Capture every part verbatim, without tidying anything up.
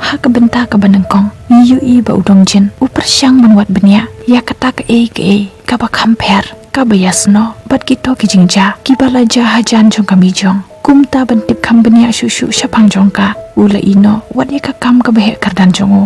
Ha ka bynta kaba nyngkong, ngi ïohi ba u Dongjin u pyrshang ban wad bniah ïa kata kaei kaei kaba kham pher, kaba ïasnoh bad kito ki jingjia kiba la jia hajan jong ka Mijong. Kumta ban tip kham bniah shuh shuh shaphang jong ka, u la ïehnoh wat ïa ka kam kaba heh kyrdan jong u.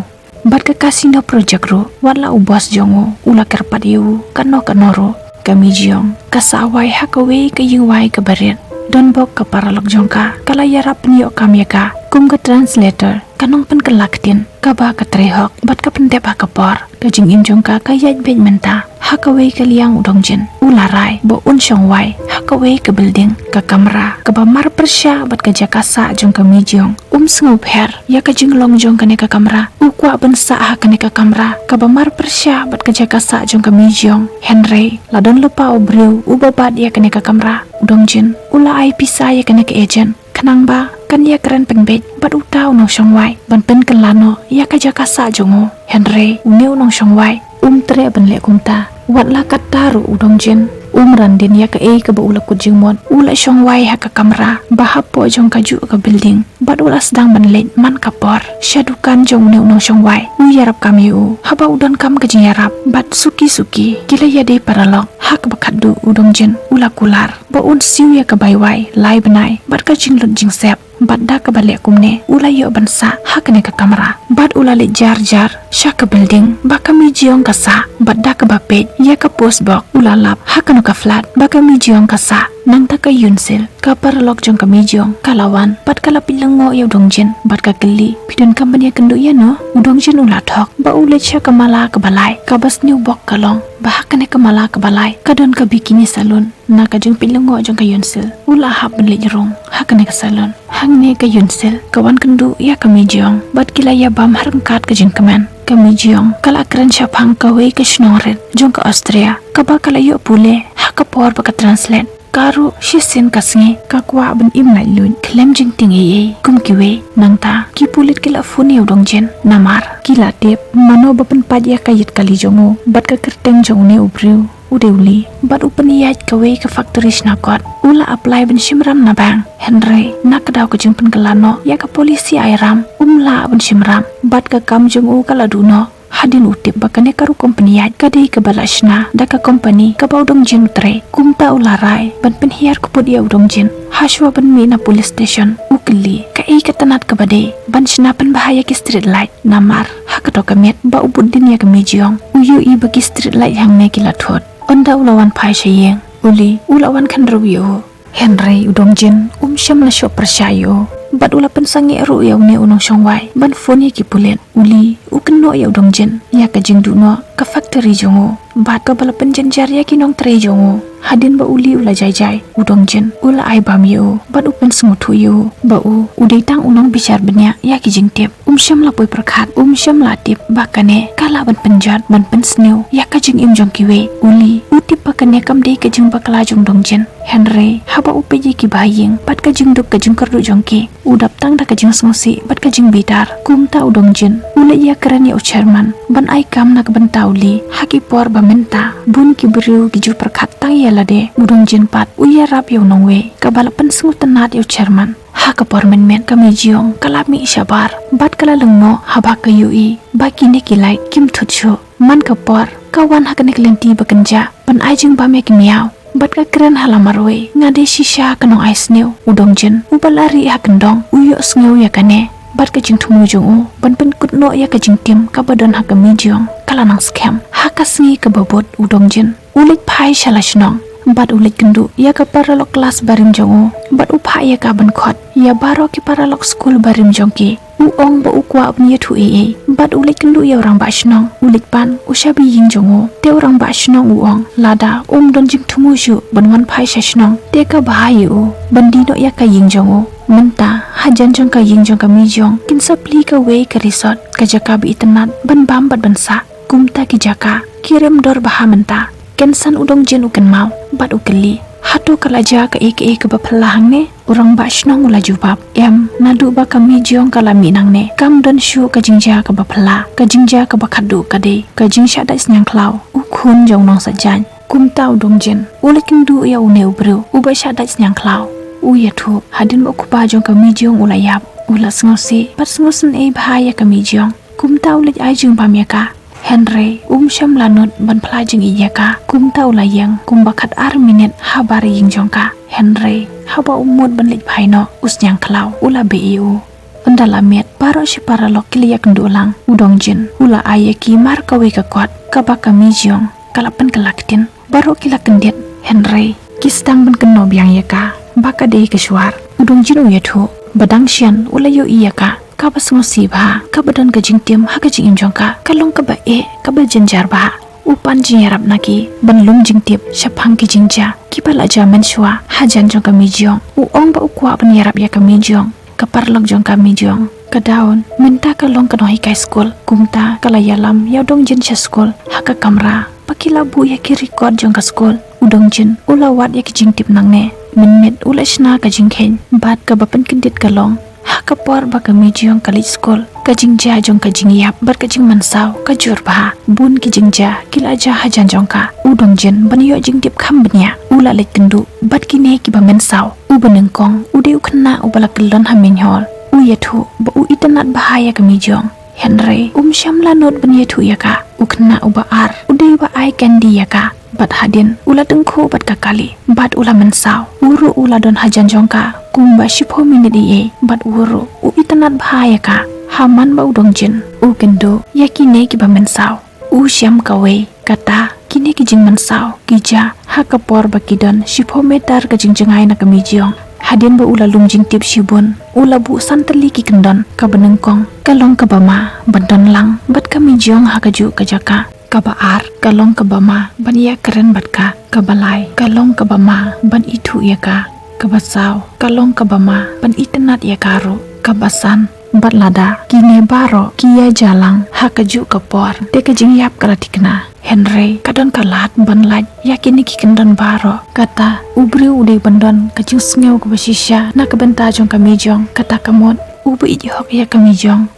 Bad ka casino project ruh, wat la u boss jong u u la kyrpad ïa u kano kano ruh, ka Mijong ka sah wai ha kawei ka ïing wai kaba rit. Donbok ka paralok jong ka ka la ïarap pynïoh kam ïa ka kum ka translator, ka nongpynkylla ktien kaba ka trei hok bad ka pyndep ha ka por. Ka jingim jong ka ka ïaid beit mynta. Ha kawei ka liang u Dongjin u la rai ba un shong wai ha kawei ka building, ka kamra kaba mar pyrshah bad ka jaka sah jong ka Mijong. Um sngewpher ïa ka jinglong jong kane ka kamra. U kwah ban sah ha kane ka kamra kaba mar pyrshah bad ka jaka sah jong ka Mijong. Hynrei la don lypa u briew uba bat ïa kane ka kamra. U Dongjin u la ai pisa ïa kane ka agent khnang ba kan ïakren pynbeit bad uta u nongshong wai ban pynkylla noh ïa ka jaka sah jong u. Hynrei une u nongshong wai um treh ban leh kumta. Wat la katta ruh u Dongjin um ran dien ïa kaei kaba u la kut jingmut. U la shong wai ha ka kamra ba hapoh jong kajuh ka building bad u la sdang ban leit man ka por sha dukan jong une u nongshong wai. U ïarap kam ïa u haba u donkam ka jingïarap bad suki suki ki la ïadei paralok. Ha kaba khatduh u Dongjin u la kular ba un siew ïa ka bai wai lai bnai bad ka jinglut jingsep. Bad da kaba leh kumne u la ïoh ban sah ha kane ka kamra bad u la leit jar jar sha ka building ba ka Mijong ka sah. Bad da kaba peit ïa ka post box u la lap ha kano ka flat ba ka Mijong ka sah. Nangta ka Yunsil, ka paralok jong ka Mijong, ka la wan bad ka la peit lyngngoh ïa u Dongjin bad ka kylli, "Phi donkam ban ïakynduh ïano?" U Dongjin u la thok ba u leit sha ka mala kaba lai, kaba sniew bok ka long ba ha kane ka mala kaba lai ka don ka bikini salon. Na ka jingpeit lyngngoh jong ka Yunsil u la hap ban leit rung ha kane ka salon. Hangne ka Yunsil ka wan kynduh ïa ka Mijong bad ki la ïabam ha ryngkat ka jingkmen. Ka Mijong ka la kren shaphang kawei ka shnong rit jong ka Austria kaba ka la ïoh pule ha ka por ba ka translate. Ka ruh shisien ka sngi ka kwah ban im laitluid khlem jingtieng ei ei kum kiwei. Nangta ki pulit ki la phone ïa u Dongjin namar ki la tip mano ba pynpait ïa ka ïit kali jong u bad ka kyrteng jong une u briew. U dei u Li bad u pynïaid kawei ka factory shna kot. U la apply ban shim ram na bank, hynrei na ka daw ka jingpynkylla noh ïa ka policy ai ram um lah ban shim ram bad ka kam jong u ka la duh noh. Hadien u tip ba kane ka rukom pynïaid ka dei kaba la shna da ka company kaba u Dongjin u trei. Kumta u la rai ban pynhiar kput ïa u Dongjin. Hashwa ban mih na police station u kylli kaei ka tnat kaba dei ban shna pynbha ïa ki street light. Namar ha kato ka miet ba u bud dien ïa ka Mijong u ïohi ba ki street light hangne ki la thut. Ynda u la wan phai sha ïing, u Li u la wan khynroo ïa u. Hynrei u Dongjin um shym la shoh pyrshah ïa u bad u la pynsangeh ruh ïa une u nongshong wai ban phone ïa ki pulit. U Li u kynnoh ïa u Dongjin ïa ka jingduh noh ka factory jong u bad kaba la pynjynjar ïa ki nongtrei jong u. Hadien ba u Li u la jai jai, u Dongjin u la ai bam ïa u bad u pynsngewthuh ïa u ba u u dei tang u nongbishar bniah ïa ki jingtip. Um shym la poi pyrkhat, um shym la tip ba kane ka lah ban pynjot ban pynsniew ïa ka jingim jong kiwei. U Li u tip ba kane kam dei ka jingbakla jong u Dongjin. Hynrei haba u peit ïa ki bahaïing bad ka jingduk ka jingkyrduh jong ki, u dap tang da ka jingsngewsih bad ka jingbitar. Kumta u Dongjin u leit ïakren ïa u chairman ban ai kam na ka bynta u Li. Ha ki por ba mynta bun ki briew ki ju pyrkhat tang ïa lade, u Dongjin pat u ïarap ïa u nongwei kaba la pynsngewtynnat ïa u chairman. Ha ka por mynmiet ka Mijong ka la mih shabar bad ka la lyngngoh haba ka ïohi ba kine ki light kim thut shuh. Man ka por ka wan ha kane ka lynti ba kynjah ban ai jingbam ïa ki miaw bad ka kren ha la marwei, "Nga dei shisha ka nongai sniew." U Dongjin uba la rieh ha kyndong u ïohsngew ïa kane bad ka jingthmu jong u ban pynkut noh ïa ka jingtim kaba don ha ka Mijong ka la nang skhem. Ha ka sngi kaba bud u Dongjin u leit phai sha la shnong bad u leit kynduh ïa ka paralok klas barim jong u bad u phah ïa ka ban khot ïa baroh ki paralok skul barim jong ki. U ong ba u kwah ban ïathuh ei ei bad u leit kynduh ïa u rangbah shnong. U leit pan u sha ba ïing jong u, te u rangbah shnong u ong lada um don jingthmu shuh ban wan phai sha shnong te ka bha ïa u ban die noh ïa ka ïing jong u. Mynta hajan jong ka ïing jong ka Mijong kin sa plie kawei ka resort, ka jaka ba itynnat ban bam bad ban sah. Kumta ki jaka ki rem dor bha mynta. Kynsan u Dongjin u kynmaw bad u kylli, "Hato ka la jia kaei kaei kaba phylla hangne?" U rangbah shnong u la jubab, "Em, naduh ba ka Mijong ka la mih nangne kam don shuh ka jingjia kaba phylla. Ka jingjia kaba khatduh ka dei ka jingshah dait sniang khlaw u khun jong u nongsait jaiñ." Kumta u Dongjin u leit kynduh ïa une u briew uba shah dait sniang khlaw. U ïathuh hadien ba u kpa jong ka Mijong u la ïap. U la sngewsih bad sngewsynei bha ïa ka Mijiong. Kumta u leit ai jingbam ïa ka. Hynrei um shym la nud ban phla jingïeit ïa ka. Kumta u la ïeng kumba khat ar minit habar ïing jong ka. Hynrei haba u mut ban leit phai noh, u sniang khlaw u la beh ïa u. Ynda la miet, baroh shi paralok ki la ïakynduh lang. U Dongjin u la ai ïa ki mar kawei ka kot kaba ka Mijiong ka la pynkylla ktien. Baroh ki la kyndit, hynrei ki sdang ban kynnoh biang ïa ka ba ka dei ka shuar. U Dongjin u ïathuh ba dang shen u la ïohi ïa ka kaba sngewsih bha, kaba don ka jingtim ha ka jingim jong ka, ka long kaba eh, kaba jynjar bha. U pan jingïarap na ki ban lum jingtip shaphang ki jingjia kiba la jia mynshuwa hajan jong ka Mijiong. U ong ba u kwah ban ïarap ïa ka Mijiong, ka paralok jong ka Mijiong. Ka Dawn mynta ka long ka nonghikai skul, kumta ka la ïalam ïa u Dongjin sha skul ha ka kamra ba ki la buh ïa ki record jong ka skul. U Dongjin u la wad ïa ki jingtip nangne. Mynmiet u la shna ka jingkheiñ bad kaba pynkyndit ka long, ha ka por ba ka Mijiong ka leit skul, ka jingjia jong ka jingïap bad ka jingmynsaw ka jur bha. Bun ki jingjia ki la jia hajan jong ka. U Dongjin ban ïoh jingtip kham bniah, u la leit kynduh bad kine kiba mynsaw. U Banyngkong u dei u khynnah uba la kyllon ha Mienghor. U ïathuh ba u itynnad bha ïa ka Mijiong. Hynrei um shym la nud ban ïathuh ïa ka. U khynnah uba ar u dei uba ai candy ïa ka. Bad hadien u la tyngkhuh bad ka kali bad u la mynsaw. U ruh u la don hajan jong ka kumba shiphew minit eiei bad u ruh u itynnad bha ïa ka. Ha man ba u Dongjin u kynduh ïa kine kiba mynsaw, u shem kawei. Kata kine ki jingmynsaw ki jia ha ka por ba ki don shiphew meter ka jingjngai na ka Mijiong. Hadien ba u la lum jingtip shibun, u la buh san tylli ki kyndon. Ka Banyngkong ka long kaba ma ban don lang bad ka Mijiong ha kajuh ka jaka. Kaba ar ka long kaba ma ban ïakren bad ka. Kaba lai ka long kaba ma ban ithuh ïa ka. Kaba saw ka long kaba ma ban itynnad ïa ka ruh. Kaba san, bad lada kine baroh ki ïa jia lang ha kajuh ka por, te ka jingïap ka la thikna. Hynrei ka don ka lad ban lait ïa kine ki kyndon baroh. Kata u briew u dei ban don ka jingsngew kaba shisha na ka bynta jong ka Mijiong. Kata ka mut uba ïeit hok ïa ka Mijiong.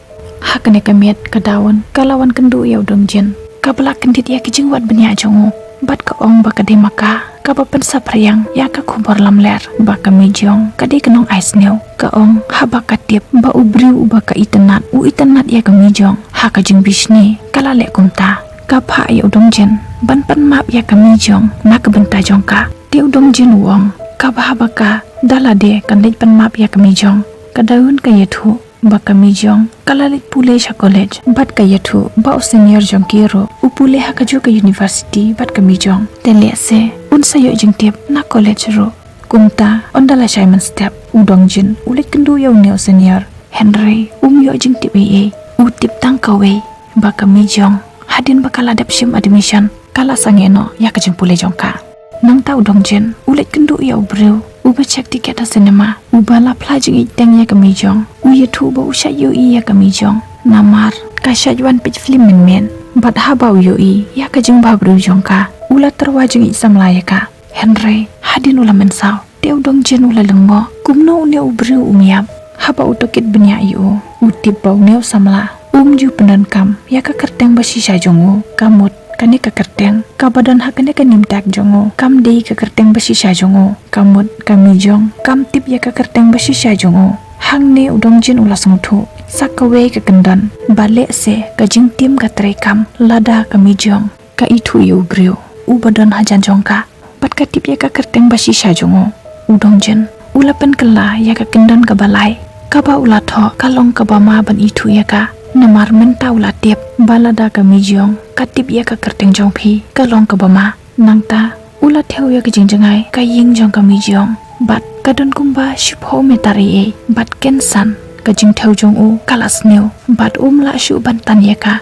Ha kane ka miet ka Dawn ka la wan kynduh ïa u Dongjin, kaba la kyndit ïa ki jingwad bniah jong u bad ka ong ba ka dei ma ka kaba pynsaphriang ïa ka khubor lamler ba ka Mijiong ka dei ka nongai sniew. Ka ong haba ka tip ba u briew uba ka itynnad u itynnad ïa ka Mijiong, ha ka jingbishni ka la leh kumta. Ka phah ïa u Dongjin ban pan map ïa ka Mijiong na ka bynta jong ka. Te u Dongjin u ong, kaba haba ka da lade kan leit pan map ïa ka Mijiong. Ka Dawn ka ïathuh ba ka Mijiong ka la leit pule sha college bad ka ïathuh ba u senior jong ki ruh u pule ha kajuh ka university bad ka Mijiong. Te lehse un sa ïoh jingtip na college ruh. Kumta ynda la shai mynstep, u Dongjin u leit kynduh ïa une u senior. Hynrei um ïoh jingtip eiei, u tip tang kawei ba ka Mijiong, hadien ba ka la dep shim admission, ka la sangeh noh ïa ka jingpule jong ka. Nangta u Dongjin u leit kynduh ïa u briew uba check tiket ha cinema, uba la phla jingïeit teng ïa ka Mijiong. U ïathuh ba u shait ïohi ïa ka Mijiong, namar ka shait wan peit film mynmiet. Bad haba u ïohi ïa ka jingbhabriew jong ka, u la tyrwa jingïeit samla ïa ka. Hynrei hadien u la mynsaw, te u Dongjin u la lyngngoh, kumno une u briew um ïap haba u tohkit bniah ïa u? U tip ba une u samla um ju pyndonkam ïa ka kyrteng ba shisha jong u. Ka mut kane ka kyrteng kaba don ha kane ka name tag jong u kam dei ka kyrteng ba shisha jong u. Ka mut ka Mijiong kam tip ïa ka kyrteng ba shisha jong u. Hangne u Dongjin u la sngewthuh sa kawei ka kyndon, ba lehse ka jingtim ka treikam lada ka Mijiong ka ithuh ïa u briew uba don hajan jong ka bad ka tip ïa ka kyrteng ba shisha jong u. U Dongjin u la pynkylla ïa ka kyndon kaba lai, kaba u la thoh ka long kaba ma ban ithuh ïa ka. Namar mynta u la tip ba lada ka Mijiong ka tip ïa ka kyrteng jong phi, ka long kaba ma. Nangta u la thew ïa ka jingjngai ka ïing jong ka Mijiong bad ka don kumba shiphew meter eiei bad kynsan ka jingthew jong u ka la sniew bad um lah shuh ban tan ïa ka.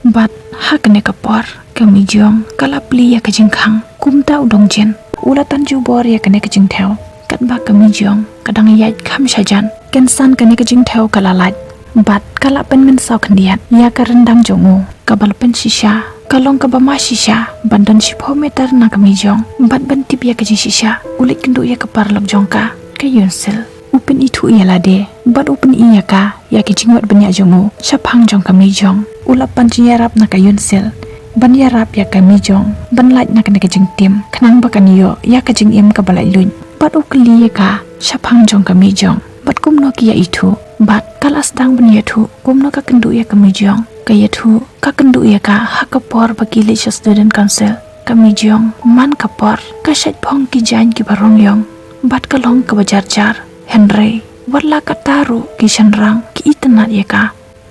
Bad ha kane ka por ka Mijiong ka la plie ïa ka jingkhang. Kumta u Dongjin u la tan jubor ïa kane ka jingthew. Katba ka Mijiong ka dang ïaid kham shajan, kynsan kane ka jingthew ka la lait bad ka la pynmynsaw khyndiat ïa ka ryndang jong u kaba la pynshisha, ka long kaba ma shisha ban don shiphew meter na ka Mijiong. Bad ban tip ïa ka jingshisha u leit kynduh ïa ka paralok jong ka, ka Yunsil. U pynithuh ïa lade bad u pyni ïa ka ïa ki jingwad bniah jong u shaphang jong ka Mijiong. U la pan jingïarap na ka Yunsil ban ïarap ïa ka Mijiong ban lait na kane ka jingtim, khnang ba kan ïoh ïa ka jingim kaba laitluid. Bad u kylli ïa ka shaphang jong ka Mijiong bad kumno ki ïa ithuh. Bad ka la sdang ban ïathuh kumno ka kynduh ïa ka Mijiong. Ka ïathuh ka kynduh ïa ka ha ka por ba ki leit sha student council. Ka Mijiong man ka por ka shait phong ki jaiñ kiba rong ïong bad ka long kaba jar jar. Hynrei wat la katta ruh ki shynrang ki itynnad ïa ka.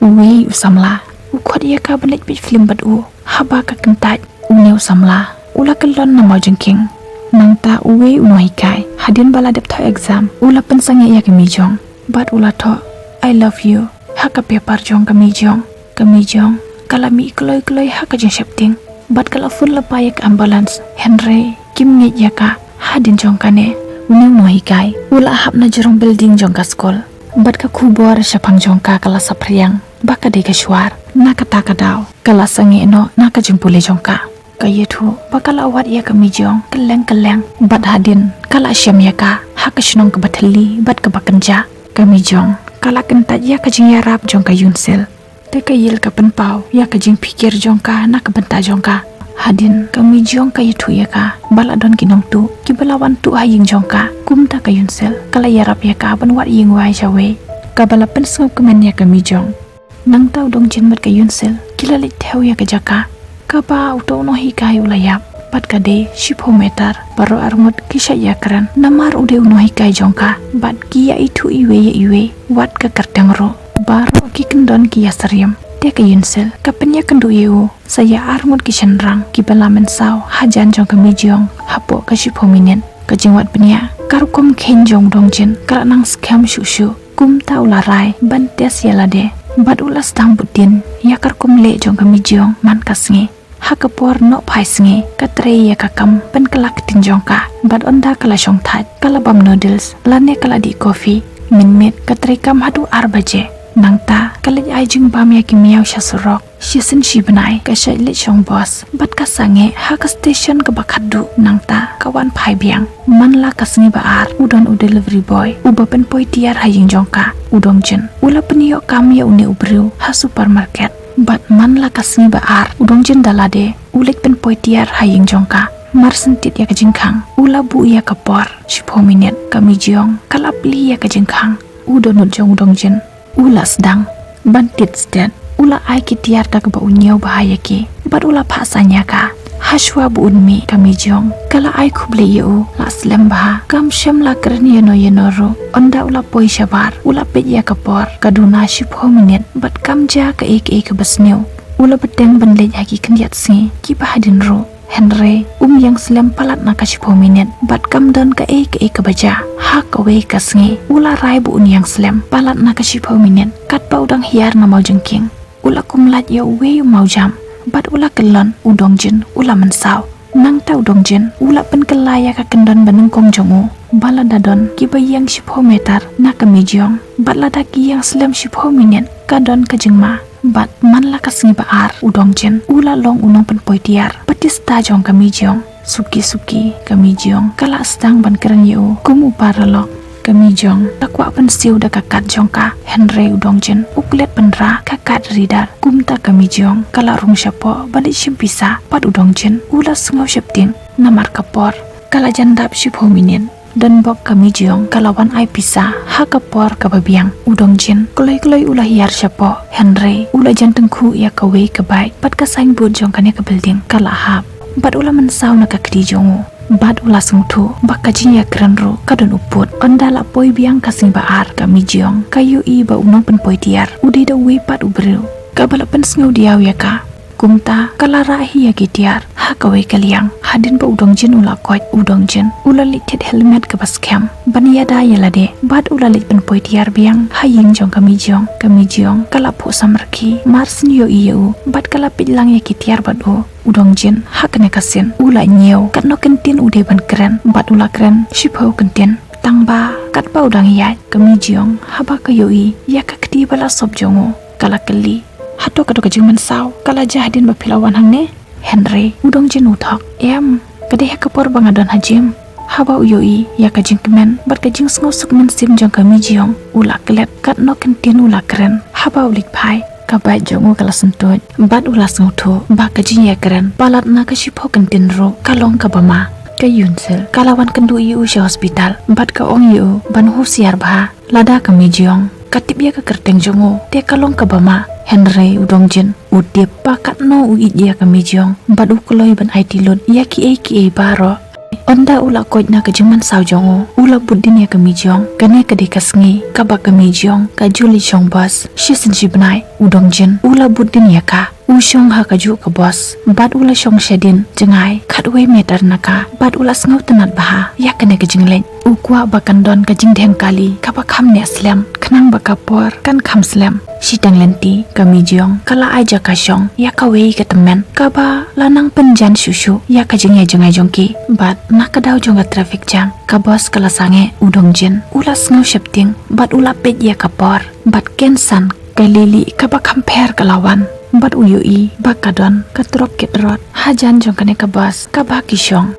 Uwei u samla u khot ïa ka ban leit peit film bad u. Haba ka kyntait une u samla u la kyllon na mawjyngkhing. Nangta uwei u nonghikai hadien ba la dep thoh exam u la pynsangeh ïa ka Mijiong bad u la thoh "I love you" ha ka paper jong ka Mijiong. Ka Mijiong ka la mih kloi kloi ha ka jingsheptieng bad ka la phone lypa ïa ka ambulance. Hynrei kim ngeit ïa ka. Hadien jong kane une u nonghikai u la hap na jrong building jong ka skul bad ka khubor shaphang jong ka ka la saphriang ba ka dei ka shuar. Na kata ka daw ka la sangeh noh na ka jingpule jong ka. Ka ïathuh ba ka la wad ïa ka Mijiong kylleng kylleng bad hadien ka la shem ïa ka ha ka shnong kaba thylli bad kaba kynjah. Ka Mijiong ka la kyntait ïa ka jingïarap jong ka Yunsil. Te ka Yil ka pynpaw ïa ka jingpyrkhat jong ka na ka bynta jong ka. Hadien ka Mijiong ka ïathuh ïa ka ba la don ki nongtuh kiba la wan tuh ha ïing jong ka. Kumta ka Yunsil ka la ïarap ïa ka ban wad ïing wai shawei kaba la pynsngewkmen ïa ka Mijiong. Nangta u Dongjin bad ka Yunsil ki la leit thew ïa ka jaka kaba uto u nonghikai u la ïap bad ka dei shiphew meter. Baroh arngut ki shait ïakren namar u dei u nonghikai jong ka bad ki ïa ithuh iwei ïa iwei wat ka kyrteng ruh. Baroh ki kyndon ki ïa syriem. Te ka Yunsil ka pynïakynduh ïa u sa ïa arngut ki shynrang kiba la mynsaw hajan jong ka Mijiong hapoh ka shiphew minit. Ka jingwad bniah ka rukom kheiñ jong u Dongjin ka la nang skhem shuh shuh. Kumta u la rai ban test ïa lade bad u la sdang bud dien ïa ka rukom leh jong ka Mijiong man ka sngi. Ha ka por noh phai sngi ka trei ïa ka kam pynkylla ktien jong ka bad ynda ka la shong thait ka la bam noodles lane ka la dih coffee. Mynmiet ka trei kam haduh ar baje. Nangta ka leit ai jingbam ïa ki miaw sha surok. Shisien shi bnai ka shait leit shong bos bad ka sangeh ha ka station kaba khatduh. Nangta ka wan phai biang. Man la ka sngi ba ar u don u delivery boy uba pynpoi tiar ha ïing jong ka. U Dongjin u la pynïoh kam ïa une u briew ha supermarket bad man la ka sngi ba ar u Dongjin da lade u leit pynpoi tiar ha ïing jong ka. Mar shen tied ïa ka jingkhang u la buh ïa ka por shiphew minit. Ka Mijiong ka la plie ïa ka jingkhang. U dohnud jong u Dongjin u la sdang ban tied stet. U la ai ki tiar da kaba u ñiew bha ïa ki bad u la phah saiñ ïa ka. Hashwa ba un mih ka Mijiong ka la ai khublei ïa u la slem bha. Kam shym la kren ïano ïano ruh. Ynda u la poi shabar u la peit ïa ka por ka duna shiphew minit bad kam jia kaei kaei kaba sniew. U la bteng ban leit ha ki khyndiat sngi kiba hadien ruh. Hynrei um ïeng slem palat na ka shiphew minit bad kam don kaei kaei kaba jia. Ha kawei ka sngi u la rai ba un ïeng slem palat na ka shiphew minit katba u dang hiar na mawjyngkhing. U la kum lait ïa uwei u mawjam bad u la kyllon. U Dongjin u la mynsaw. Nangta u Dongjin u la pynkylla ïa ka kyndon ba nyngkong jong u ba lada don kiba ïeng shiphew meter na ka Mijiong bad lada ki ïeng slem shiphew minit ka don ka jingma. Bad man la ka sngi ba ar u Dongjin u la long u nongpynpoi tiar batista jong ka Mijiong. Suki suki ka Mijiong ka la sdang ban kren ïa u kum u paralok. Ka Mijiong ka kwah pynsiew da ka kad jong ka hynrei u Dongjin u klet pynrah ka kad ridar. Kumta ka Mijiong ka la rung shapoh ban leit shim pisa bad u Dongjin u la sngew sheptieng namar ka por ka la jan dap shiphew minit. Donbok ka Mijiong ka la wan ai pisa ha ka por kaba biang. U Dongjin kloi kloi u la hiar shapoh hynrei u la jan tyngkhuh ïa kawei ka bike bad ka signboard jong kane ka building ka la hap bad u la mynsaw na ka kti jong u bad u la sngewthuh ba ka jingïakren ruh ka don u pud. Ynda la poi biang ka sngi ba ar ka Mijiong ka ïohi ba u nongpynpoi tiar u dei da uwei pat u briew kaba la pynsngewdiaw ïa ka. Kumta ka la rah hi ïa ki tiar ha kawei ka liang. Hadien ba u Dongjin u la koit u Dongjin u la leit thied helmet kaba skhem ban ïada ïa lade bad u la leit pynpoi tiar biang ha ïing jong ka Mijiong. Ka Mijiong ka la phuh samrkhie mar shen ïohi ïa u bad ka la peit lang ïa ki tiar bad u. U Dongjin ha kane ka sien u la ñiew katno kyntien u dei ban kren bad u la kren shiphew kyntien. Tang ba katba u dang ïaid ka Mijiong haba ka ïohi ïa ka kti ba la sop jong u ka la kylli, "Hato kato ka jingmynsaw ka la jia hadien ba phi la wan hangne?" Hynrei u Dongjin u thok, "Em, ka dei ha ka por ba nga don ha gym." Haba u ïohi ïa ka jingkmen bad ka jingsngewsuk mynsiem jong ka Mijiong u la klet katno kyntien u la kren. Haba u leit phai ka bike jong u ka la syntuid bad u la sngewthuh ba ka jingïakren palat na ka shiphew kyntien ruh ka long kaba ma. Ka Yun Sil ka la wan kynduh ïa u sha hospital bad ka ong ïa u ban husiar bha. Lada ka Mijiong ka tip ïa ka kyrteng jong u te ka long kaba ma. Hynrei u Dongjin u tip ba katno u ïeit ïa ka Mijiong bad u kloi ban aiti lut ïa kiei kiei baroh. Ynda u la koit na ka jingmynsaw jong u, u la bud dien ïa ka Mijiong. Kane ka dei ka sngi kaba ka Mijiong ka ju leit shong bos. Shisien shi bnai u Dongjin u la bud dien ïa ka. U shong ha kajuh ka bos bad u la shong shadien jngai khatwei meter na ka bad u la sngewtynnat bha ïa kane ka jingleit. U kwah ba kan don ka jingdheng kali kaba kham neh slem khnang ba ka por kan kham slem. Shiteng lynti ka Mijiong ka la ai jaka shong ïa kawei ka tymmen kaba la nang pynjan shuh shuh ïa ka jingïajngai jong ki. Bad na ka daw jong ka traffic jam ka bos ka la sangeh. U Dongjin u la sngew sheptieng bad u la peit ïa ka por bad kynsan ka lili kaba kham pher ka la wan bad u ïohi ba ka don ka trok kit rot hajan jong kane ka bos kaba ki shong.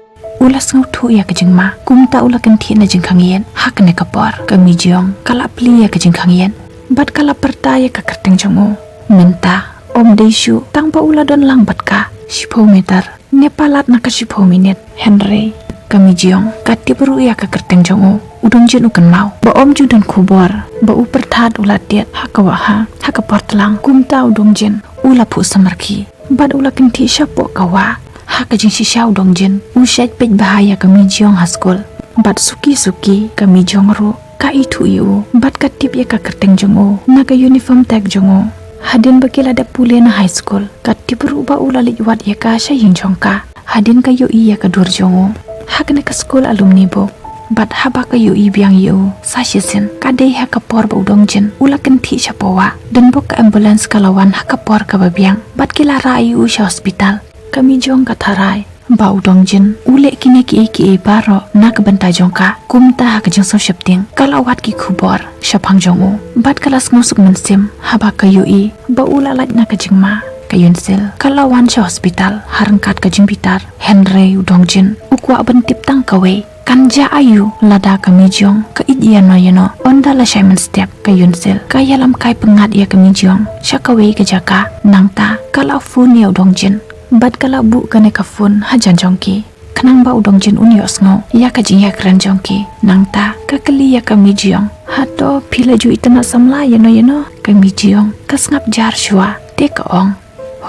U la sngewthuh ïa ka jingma kumta u la kynthih na jingkhang ïit. Ha kane ka por ka Mijiong ka la plie ïa ka jingkhang ïit bad ka la pyrta ïa ka kyrteng jong u. Mynta ym dei shuh tang ba u la don lang bad ka shiphew meter ne palat na ka shiphew minit. Hynrei ka Mijiong ka tip ruh ïa ka kyrteng jong u. U Dongjin u kynmaw ba ym ju don khubor ba u pyrthat u la tied ha ka wah ha ka por tlang. Kumta u Dongjin u la phuh samarki bad u la kynthih shapoh ka wah. Ha ka jingshisha u Dongjin u shait peit bha ïa ka Mijiong ha skul bad suki suki ka Mijiong ruh ka ithuh ïa u bad ka tip ïa ka kyrteng jong u na ka uniform tag jong u. Hadien ba ki la dep pule na high school ka tip ruh ba u la leit wad ïa ka sha ïing jong ka hadien ka ïohi ïa ka dur jong u ha kane ka skul alumni book. Bad haba ka ïohi biang ïa u sa shisien ka dei ha ka por ba u Dongjin u la kynthih shapoh wah. Donbok ka ambulance ka la wan ha ka por kaba biang bad ki la rah ïa u sha hospital. Ka Mijiong ka tharai ba u Dongjin u leh kine kiei kiei baroh na ka bynta jong ka. Kumta ha ka jingsngewsheptieng ka la wad ki khubor shaphang jong u bad ka la sngewsuk mynsiem haba ka ïohi ba u la lait na ka jingma. Ka Yun Sil ka la wan sha hospital ha ryngkat ka jingbitar. Hynrei u Dongjin u kwah ban tip tang kawei, kan jia aïu lada ka Mijiong ka ïeit ïano ïano. Ynda la shai mynstep ka Yun Sil ka ïalam kai pyngngad ïa ka Mijiong sha kawei ka jaka. Nangta ka la phone ïa u Dongjin bad ka la buh kane ka phone hajan jong ki khnang ba u Dongjin un ïohsngew ïa ka jingïakren jong ki. Nangta ka kylli ïa ka Mijiong, hato phi la ju itynnad samla ïano ïano? Ka Mijiong ka sngap jar shuwa te ka ong,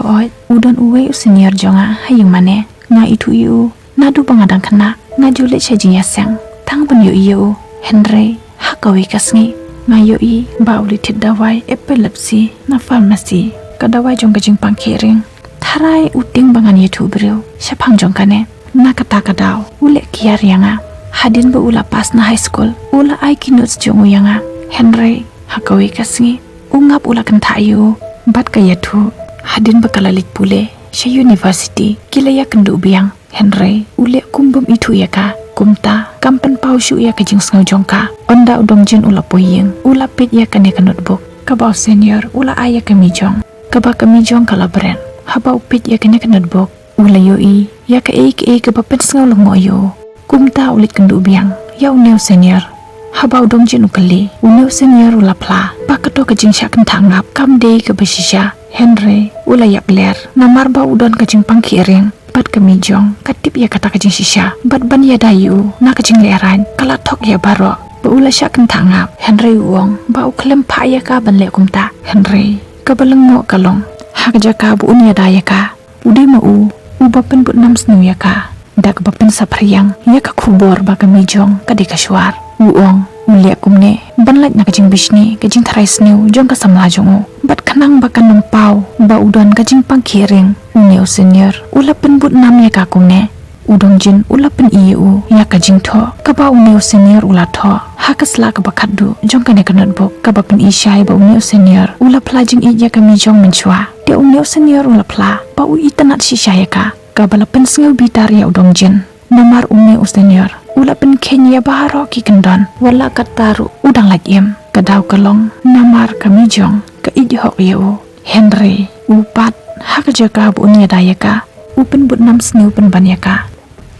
hooid, u don uwei u senior jong nga ha ïing mane. Nga ithuh ïa u naduh ba nga dang khynnah. Nga ju leit sha jingïaseng tang ban ïohi ïa u. Hynrei ha kawei ka sngi nga ïohi ba u leit thied dawai epilepsy na pharmacy, ka dawai jong ka jingpang khih ring. Tharai u tieng ba ngan ïathuh briew shaphang jong kane. Na kata ka daw u leh kiar ïa nga. Hadien ba u la pass na high school u la ai ki notes jong u ïa nga. Hynrei ha kawei ka sngi u ngap u la kynthah ïa u bad ka ïathuh. Hadien ba ka la leit pule sha university ki la ïakynduh biang. Hynrei u leh kum bym ithuh ïa ka. Kumta kam pynpaw shuh ïa ka jingsngew jong ka. Ynda u Dongjin u la poi ïing u la peit ïa kane ka notebook kaba u senior u la ai ïa ka Mijiong, kaba ka Mijiong ka la bret. Haba u peit ïa kane ka notebook u la ïohi ïa kaei kaei kaba pynsngew lyngngoh ïa u. Kumta u leit kynduh biang ïa une u senior. Haba u Dongjin u kylli, une u senior u la phla ba kato ka jingshah kynthah ngap kam dei kaba shisha. Hynrei u la ïap ler namar ba u don ka jingpang khih ring. Bad ka Mijiong ka tip ïa kata ka jingshisha bad ban ïada ïa u na ka jinglehrain ka la thok ïa baroh ba u la shah kynthah ngap. Hynrei u ong ba u khlem phah ïa ka ban leh kumta. Hynrei kaba lyngngoh ka long ha ka jaka ba un ïada ïa ka, u dei ma u uba pynbud nam sniew ïa ka da kaba pynsaphriang ïa ka khubor ba ka Mijiong ka dei ka shuwar. U ong u leh kumne ban lait na ka jingbishni, ka jingtharai sniew jong ka samla jong u. Bad khnang ba kan ym paw ba u don ka jingpang khih ring, une u senior u la pynbud nam ïa ka kumne. U Dongjin u la pyni ïa u ïa ka jingthoh kaba une u senior u la thoh ha ka sla kaba khatduh jong kane ka notebook, kaba pyni shai ba une u senior u la phla jingïeit ïa ka Mijiong mynshuwa. Te une u senior u la phla ba u itynnad shisha ïa ka, kaba la pynsngew bitar ïa u Dongjin. Namar une u senior u la pynkheiñ ïa baroh ki kyndon, wat la katta ruh u dang lait im. Ka daw ka long namar ka Mijiong ka ïeit hok ïa u. Hynrei u pat ha ka jaka ba un ïada ïa ka, u pynbud nam sniew pynban ïa ka.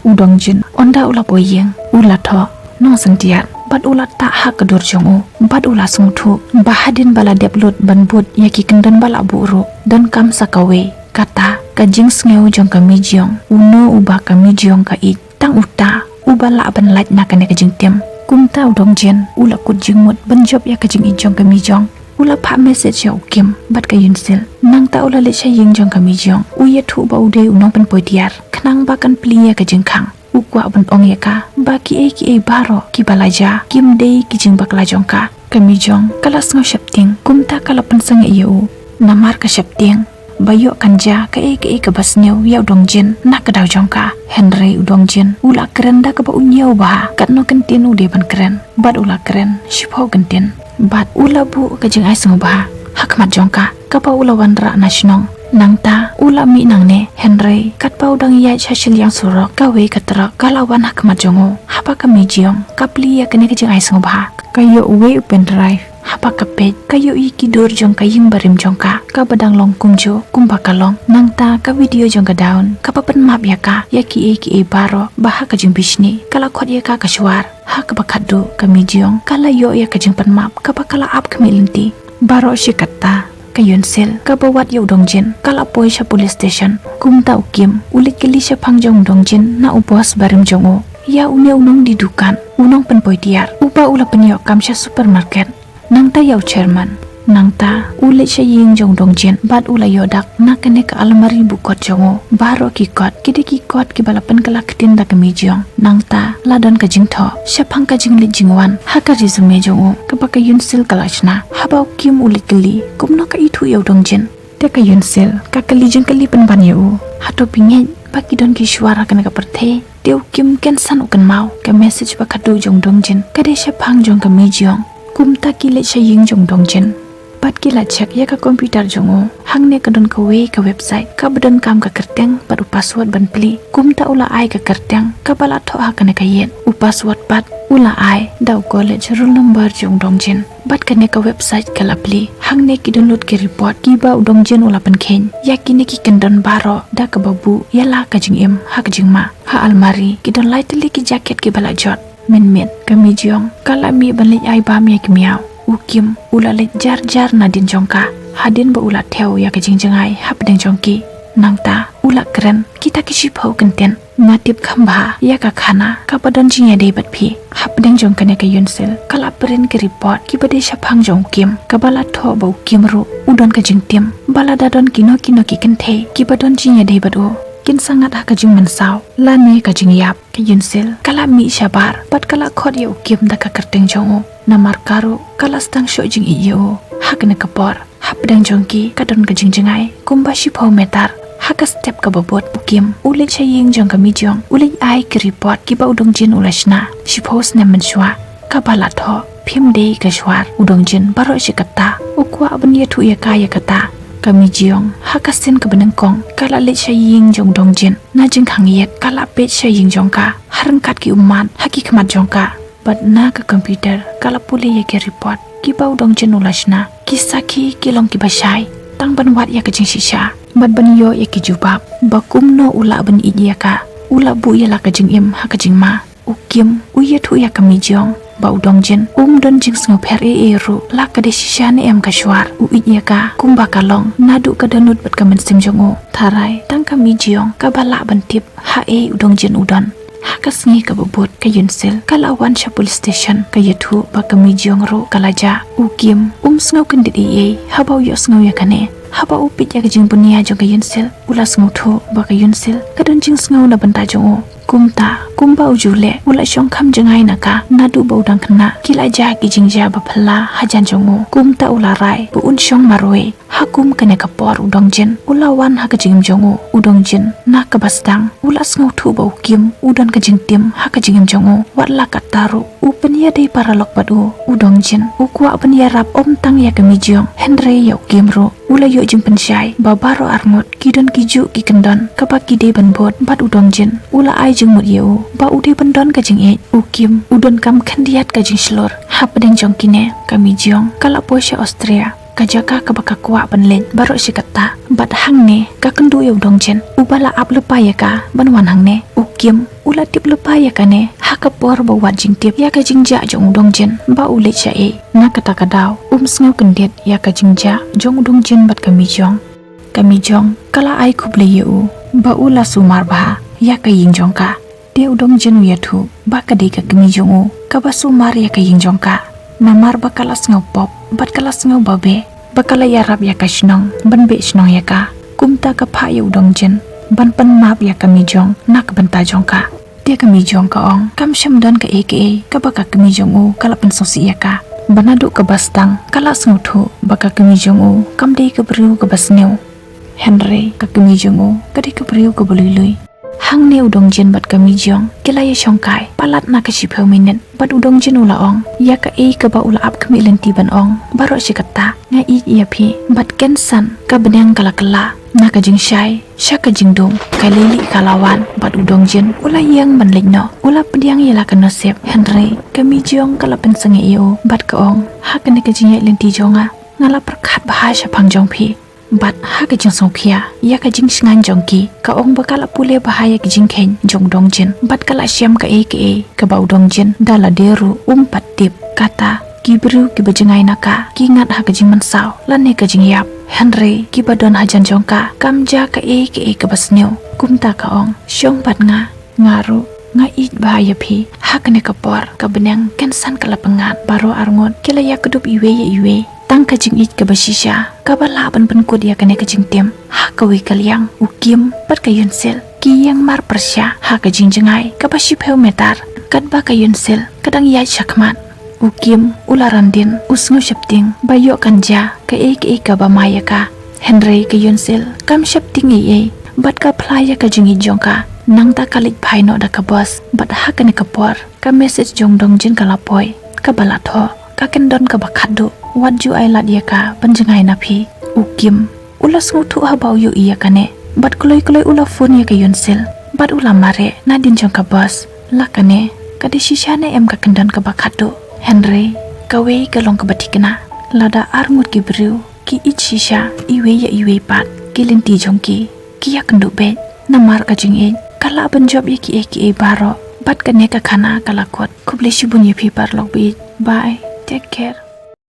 U Dongjin ynda u la poi ïing u la thoh nongsyntiat bad u la tah ha ka dur jong u bad u la sngewthuh ba hadien ba la dep lut ban bud ïa ki kyndon ba la buh ruh, donkam sa kawei, kata ka jingsngew jong ka Mijiong, uno uba ka Mijiong ka ïeit. Uta uba lah ban lait na kane ka jingtim. Kumta u Dongjin u la kut jingmut ban jop ïa ka jingïeit jong ka Mijong. U la phah message ïa u Kim bad ka Yunsil. Nangta u la leit sha ïing jong ka Mijong, u ïathuh ba u dei u nongpynpoi tiar, khnang ba kan plie ïa ka jingkhang. U kwah ban ong ïa ka ba kiei kiei baroh kiba la jia kim dei ki jingbakla jong ka. Ka Mijong ka la sngew sheptieng, kumta ka la pynsangeh ïa u. Namar ka sheptieng ba ïoh kan jia kaei kaei kaba sniew ïa u Dongjin na ka daw jong ka. Hynrei u Dongjin u la kren da kaba u ñiew bha, katno kyntien u dei ban kren. Bad u la kren shiphew kyntien. Bad u la buh ka jingai sngewbha ha khmat jong ka, kaba u la wanrah na shnong. Nangta u la mih nangne, hynrei katba u dang ïaid sha shiliang surok, kawei ka trok ka la wan ha khmat jong u. Haba ka Mijong ka plie ïa kane ka jingai sngewbha, ka ïoh uwei u pendrive. Haba ka peit, ka ïohi ki dur jong ka ïing barim jong ka, kaba dang long kumjuh kumba ka long. Nangta ka video jong ka Dawn kaba pynmap ïa ka ïa kiei kiei baroh ba ha ka jingbishni ka la khot ïa ka ka Shwar. Ha kaba khatduh ka Mijong ka la ïoh ïa ka jingpynmap kaba ka la ap khmih lynti. Baroh shi katta ka Yunsil kaba wad ïa u Dongjin ka la poi sha police station. Kumta u Kim u leit kylli shaphang jong u Dongjin na u boss barim jong u, ïa une u nongdie dukan, u nongpynpoi tiar uba u la pynïoh kam sha supermarket. Nangta ïa u chairman. Nangta u leit sha ïing jong u Dongjin bad u la ïoh dak na kane ka almari buh kot jong u. Baroh ki kot ki dei ki kot kiba la pynkylla ktien da ka Mijong. Nangta la don ka jingthoh shaphang ka jingleit jingwan ha ka resume jong u, kaba ka Yunsil ka la shna. Haba u Kim u leit kylli kumno ka ithuh ïa u Dongjin, te ka Yunsil ka kylli jingkylli pynban ïa u, hato phi ngeit ba ki don ki Shwar ha kane ka pyrthei? Te u Kim kynsan u kynmaw ka message ba khatduh jong u Dongjin ka dei shaphang jong ka Mijong. Kumta ki leit sha ïing jong u Dongjin bad ki la check ïa ka computer jong u. Hangne ka don kawei ka website kaba donkam ka kyrteng bad u password ban plie. Kumta u la ai ka kyrteng kaba la thoh ha kane ka ïit, u password pat u la ai da u college roll number jong u Dongjin. Bad kane ka website ka la plie. Hangne ki don lut ki report kiba u Dongjin u la pynkheiñ ïa kine ki kyndon baroh da kaba buh ïa la ka jingim ha ka jingma. Ha almari ki don lai tylli ki jacket kiba la jot. Mynmiet ka Mijong ka la mih ban leit ai bam ïa ki miaw. U Kim u la leit jar jar nadien jong ka, hadien ba u la thew ïa ka jingjngai hapdeng jong ki. Nangta u la kren kita ki shiphew kyntien. Nga tip kham bha ïa ka khana kaba don jingïadei bad phi. Hapdeng jong kane ka Yunsil ka la print ki report kiba dei shaphang jong u Kim, kaba la thoh ba u Kim ruh u don ka jingtim ba lada don kino kino ki kynthei kiba don jingïadei bad u, kin sa ngat ha ka jingmynsaw lane ka jingïap. Ka Yunsil ka la mih shabar bad ka la khot ïa u Kim da ka kyrteng jong u. Namar ka ruh ka la sdang shoh jingïeit ïa u. Ha kane ka por hapdeng jong ki ka don ka jingjngai kumba shiphew meter. Ha ka step kaba bud u Kim u leit sha ïing jong ka Mijong, u leit ai ki report kiba u Dongjin u la shna shiphew snem mynshuwa, kaba la thoh phim dei ka Shwar. U Dongjin baroh shi katta u kwah ban ïathuh ïa ka ïa kata. Ka Mijong ha ka sien kaba nyngkong ka la leit sha ïing jong u Dongjin. Na jingkhang ïit ka la peit sha ïing jong ka, ha ryngkat ki ummat ha ki khmat jong ka. Bad na ka computer ka la pule ïa ki report kiba u Dongjin u la shna. Ki sakhi ki long kiba shai tang ban wad ïa ka jingshisha bad ban ïoh ïa ki jubab ba kumno u lah ban ïeit ïa ka, u lah buh ïa la ka jingim ha ka jingma. U Kim u ïathuh ïa ka Mijong ba u Dongjin um don jingsngewpher ei ei ruh, la ka dei shisha ne em ka Shwar u ïeit ïa ka kumba ka long naduh ka dohnud bad ka mynsiem jong u. Tharai tang ka Mijong kaba lah ban tip ha ei u Dongjin u don. Ha ka sngi kaba bud ka Yunsil ka la wan sha police station, ka ïathuh ba ka Mijong ruh ka la jah. U Kim um sngew kyndit ei ei haba u ïohsngew ïa kane. Haba u peit ïa ka jingbunia jong ka Yunsil u la sngewthuh ba ka Yunsil ka don jingsngew na bynta jong u. Kumta kumba u ju leh u la shongkham jngai na ka, naduh ba u dang khynnah ki la jah ki jingjia ba phylla hajan jong u. Kumta u la rai ba un shong marwei. Ha kum kane ka por u Dongjin u la wan ha ka jingim jong u. U Dongjin na kaba sdang u la sngewthuh ba u Kim u don ka jingtim ha ka jingim jong u. Wat la katta ruh u pynïadei paralok bad u. U Dongjin u kwah ban ïarap ym tang ïa ka Mijong hynrei ïa u Kim ruh. U la ïoh jingpynshai ba baroh arngut ki don kijuh ki kyndon kaba ki dei ban bud bad u Dongjin u la ai jingmut ïa u ba u dei ban don ka jingïeit. U Kim u donkam khyndiat ka jingshlur. Hapdeng jong kine ka Mijong ka la poi sha Austria, ka jaka kaba ka kwah ban leit baroh shi katta. Bad hangne ka kynduh ïa u Dongjin uba la ap lypa ïa ka ban wan hangne. U Kim u la tip lypa ïa kane ha ka por ba u wad jingtip ïa ka jingjah jong u Dongjin ba u leit sha ei. Na kata ka daw um sngew kyndit ïa ka jingjah jong u Dongjin bad ka Mijong. Ka Mijong ka la ai khublei ïa u ba u la sumar bha ïa ka ïing jong ka. Te u Dongjin u ïathuh ba ka dei ka kmie jong u kaba sumar ïa ka ïing jong ka, namar ba ka la sngew pop bad ka la sngew babe ba ka la ïarap ïa ka shnong ban beh shnong ïa ka. Kumta ka phah ïa u Dongjin ban pynmap ïa ka Mijong na ka bynta jong ka. Te ka Mijong ka ong kam shym don kaei kaei kaba ka kmie jong u ka la pynsngewsih ïa ka. Ba naduh kaba sdang ka la sngewthuh ba ka kmie jong u kam dei ka briew kaba sniew, hynrei ka kmie jong u ka dei ka briew kaba lui lui. Hangne u Dongjin bad ka Mijong ki la ïashongkai palat na ka shiphew minit bad u Dongjin u la ong ïa kaei kaba u la ap khmih lynti ban ong baroh shi katta. Nga ïeit ïa phi bad kynsan ka bneng ka la kylla. Na ka jingshai sha ka jingdum ka Lily ka la wan bad u Dongjin u la ïeng ban leit noh, u la pdiang ïa la ka nusip, hynrei ka Mijong ka la pynsangeh ïa u bad ka ong, ha kane ka jingïaid lynti jong nga, nga la pyrkhat bha shaphang jong phi. Bad ha ka jingsngewkhia ïa ka jingshngaiñ jong ki, ka ong ba ka la pule bha ïa ka jingkheiñ jong u Dongjin bad ka la shem kaei kaei kaba u Dongjin da lade ruh um pat tip. Kata ki briew kiba jngai na ka ki ngat ha ka jingmynsaw lane ka jingïap, hynrei kiba don hajan jong ka kam jia kaei kaei kaba sniew. Kumta ka ong, shong bad nga, nga ruh nga ïeit bha ïa phi. Ha kane ka por ka bneng kynsan ka la pyngngad, baroh arngut ki la ïakdup iwei ïa iwei. Tang ka jingïeit kaba shisha kaba lah ban pynkut ïa kane ka jingtim. Ha kawei ka liang u Kim bad ka Yunsil ki ïeng mar pyrshah ha ka jingjngai kaba shiphew meter, katba ka Yunsil ka dang ïaid shakhmat. U Kim u la randin, u sngew sheptieng ba ïoh kan jia kaei kaei kaba mai ïa ka, hynrei ka Yunsil kam sheptieng ei ei bad ka phla ïa ka jingïeit jong ka. Nangta ka leit phai noh da ka bus bad ha kane ka por ka message jong u Dongjin ka la poi, kaba la thoh, ka kyndon kaba khatduh, wat ju ai lad ïa ka ban jngai na phi. U Kim u la sngewthuh haba u ïohi ïa kane bad kloi kloi u la phone ïa ka Yunsil bad u la mareh nadien jong ka bus. La kane ka dei shisha ne em ka kyndon kaba khatduh, hynrei kawei ka long kaba thikna, lada arngut ki briew ki ïeit shisha iwei ïa iwei pat, ki lynti jong ki ki ïakynduh beit. Namar ka jingïeit ka lah ban jop ïa kiei kiei baroh. Bad kane ka khana ka la kut. Khublei shibun ïa phi paralok ba ïeit. Bye, take care.